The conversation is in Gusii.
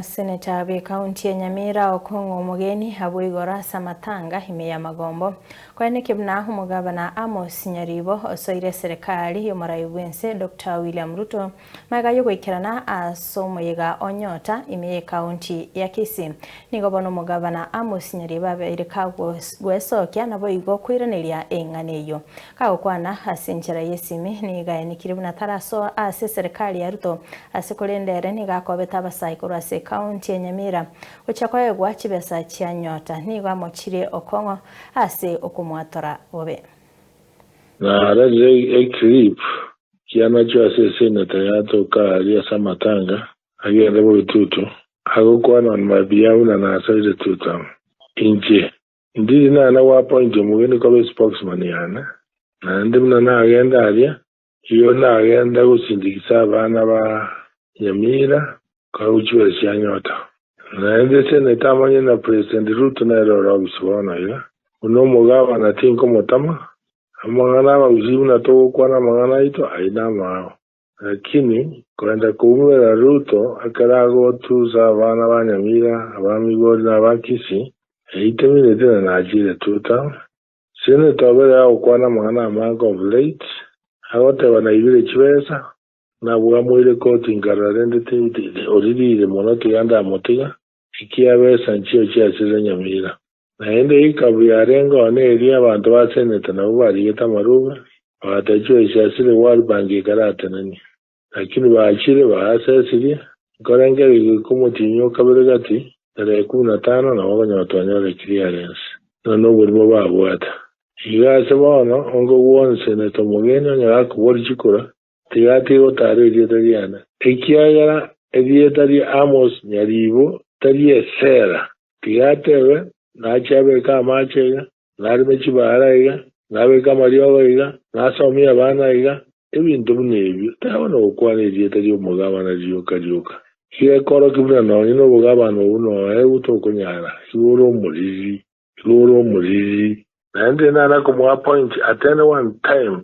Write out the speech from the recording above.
Omoseneta bw'ekaunti ya Nyamira okong'a omogeni abwo igoro ase amatanga ime ya Magombo. Koeneki buna omogabana Amos Nyaribo osoire eserekari y'omorai bw'ense Doctor William Ruto magega y'ogoikerana ase omoyega o Nyota ime y'ekaunti ya Kisii. Nigo bono omogabana Amos Nyaribo abeire kagwesokia naboigo koiraneria eng'ana eyio. Kagokwana ase enchera y'esimi, nigo aenekirie buna tarasoa ase eserekari ya Ruto ase korende ere nigo akobete abasae korwa ase ekaunti ya Nyamira gochia koegwa chibesa chia Nyota. Nigo amochirie okong'o ase okomwatora bobe. Nararire eclip kianachwe ase eseneta yatoka aaria ase amatanga agende bogetutu agokwana on my behalf buna nasoire tutam. Inche Ndiri nana goappoint omogeni koba espokesman yane, naende buna nagenda aria, igo nagenda gosindikisa abana ba Nyamira korwa chibesa chia Nyota. Naende Senator amanye na President Ruto nere ore ofisi bono iga, buna omogabana tinkomotama, amang'ana abagusii buna togokwana amang'ana aito ayio namao. Lakini koenda koumera Ruto ekero agotusa abana ba Nyamira, aba Migori na aba Kisii, eitemineti na nachire tutam. Senator obere agokwana amang'ana amange of late, agoteba naibire chibesa, nabwamoire koti nkarora rende oririre mono tiga ndamotiga, ekiabesa nchio chiasirire Nyamira. Naende ekabu yarenge oo neria abanto ba Seneta nabwo barigete amarube, bagateba chibesa chiasire World Bank ekaratenenia. Lakini bachire baasesirie, nkorengereria goika omotienyi o kabere gati, tarehe ikomi na tano nabo okonyora twanyora eclearance. Buna noborimo babwate. Iga ase bono, onge gwonsi Seneta omogeni onye gakoboria chikura, tiga atige gotaara erieta riane, ekiagera erieta ria Amos Nyaribo tari esera. Tiga atebe, Nache abeke amache iga, nareme chibaara iga, nabeke amariogo iga, nasomie abana iga, ebinto buna ebio, taba nogokwana erieta ri'omogabana rioka rioka. Igekorokia buna nonye nobogabana obwo noegwe tokonyara, igo ore omoriri, igo ore omoriri. Naende nana komoa point at any one time.